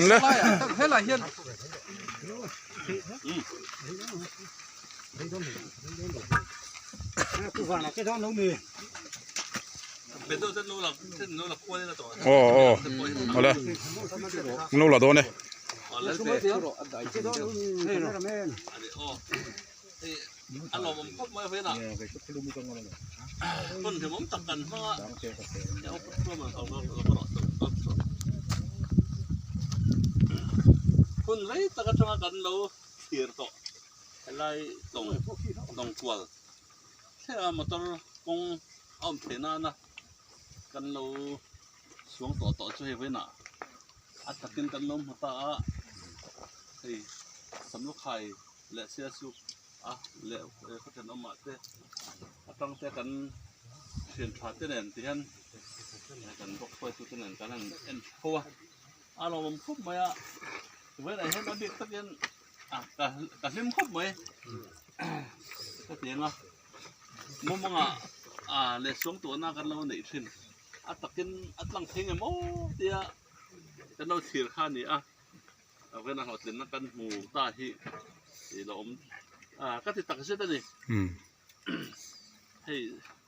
Le. Aw aw awle an lo la dawn e. Hun rei tak atanga kan lo thlir tawh helai tawng tawng kual thlenga motor kawng a awm theih nana kan lo suang tawh tawh chu hei vawiinah a takin kan lo hmu ta a hei samlukhai leh sialsuk a leh khaw thenawmah te atang te kan thian tha te nen ti hian kan bawk hruaitu te nen kan han en tho a a lawmawm khawp mai a vawiinah hian a bik takin ah ka ka hlim khawp mai ka ti ang a mumanga ah leh suangtuahna kan lo neih thin a takin a tlang thei ngem aw tia kan lo thlir kha a ni a. Avena hlawhtlinna kan hmu ta hi tih lo awm ah ka ti tak zet a ni hei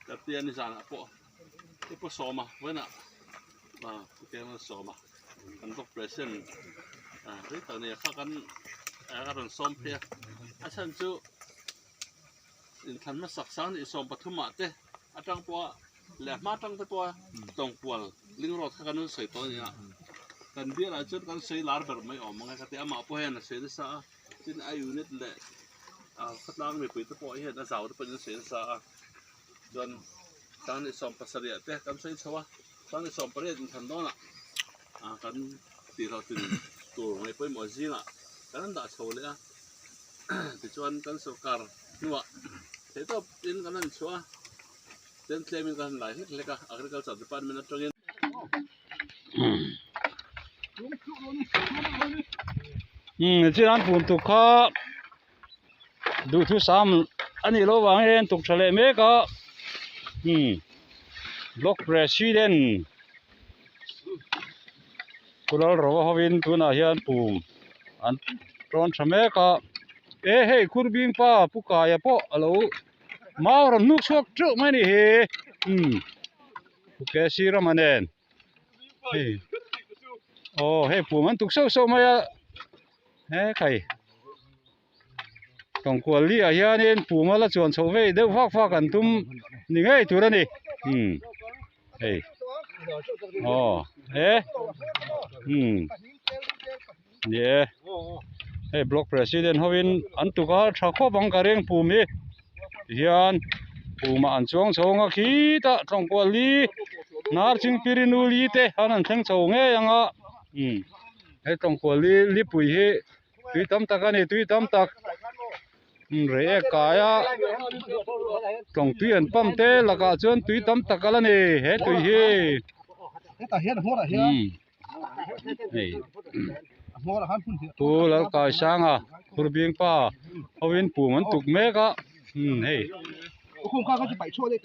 ka tia ni zanah pawh i pu sawma vawiinah ah pu keng sawma kan block president ah rei tak nia kha kan a rawn sawm phei a a chhan chu inthlan hmasak sang ni 13 ah te atang pawha leh hma atang te pawha tawngkual ling road kha kan rawn sawi tawh a ni a kan bialah chuan kan sawi lar ber mai awm ang e ka ti a amah pawh hian a sawi nasa a tin a unit leh ah khawtlang mipui te pawh hian a zau te pawhin an sawi nasa a chuan sanghnih 17 ah te kan sawi chho a sanghnih 18 inthlan dawnah ah kan tih hlawhtlin tur ngaih pawimawh zingah kan dah chho leh a tichuan kan sorkar hnuah theihtawp in kan han chhuah a tlem tlem in kan han lai hlek hlek a agriculture department atangin. Umm chian an pum tuk kha duhthusam a nih loh vangin tuk tha leh mek a umm block president Pu Lalrova hovin tunah hian pum an tawn tha mek a e hei Khurbing pa Pu Kaia pawh a lo mau rawn hnuk chhuak teuh mai a ni hi umm Pu K C Rama nen hei aw hei pum an tuk sauh sauh mai a he khai tawngkual li ah hianin pum a la chuan chhoh vei deuh vak vak an tum ni ngei tur a ni umm hei aw he umm ni e hei block president hovin an tuk a tha khawp ang ka ring pum hi tihian pumah an chuang chho ang a khitah tawngkual li hnar chingpirinu li te an han thleng chho ngei ang a umm he tawngkual li lipui hi. Tui tam tak a ni tui tam tak rei ek kai a tlawng tui an pump te lakah chuan tui tam tak a la ni he tui hi umm hei pu Lalkaisanga Khurbing pa hovin pum an tuk mek a umm hei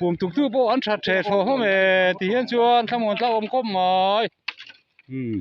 pum tuk tu pawh an that the thaw hlawm e ti hian chuan thlamuan tlak awm khawp mai umm.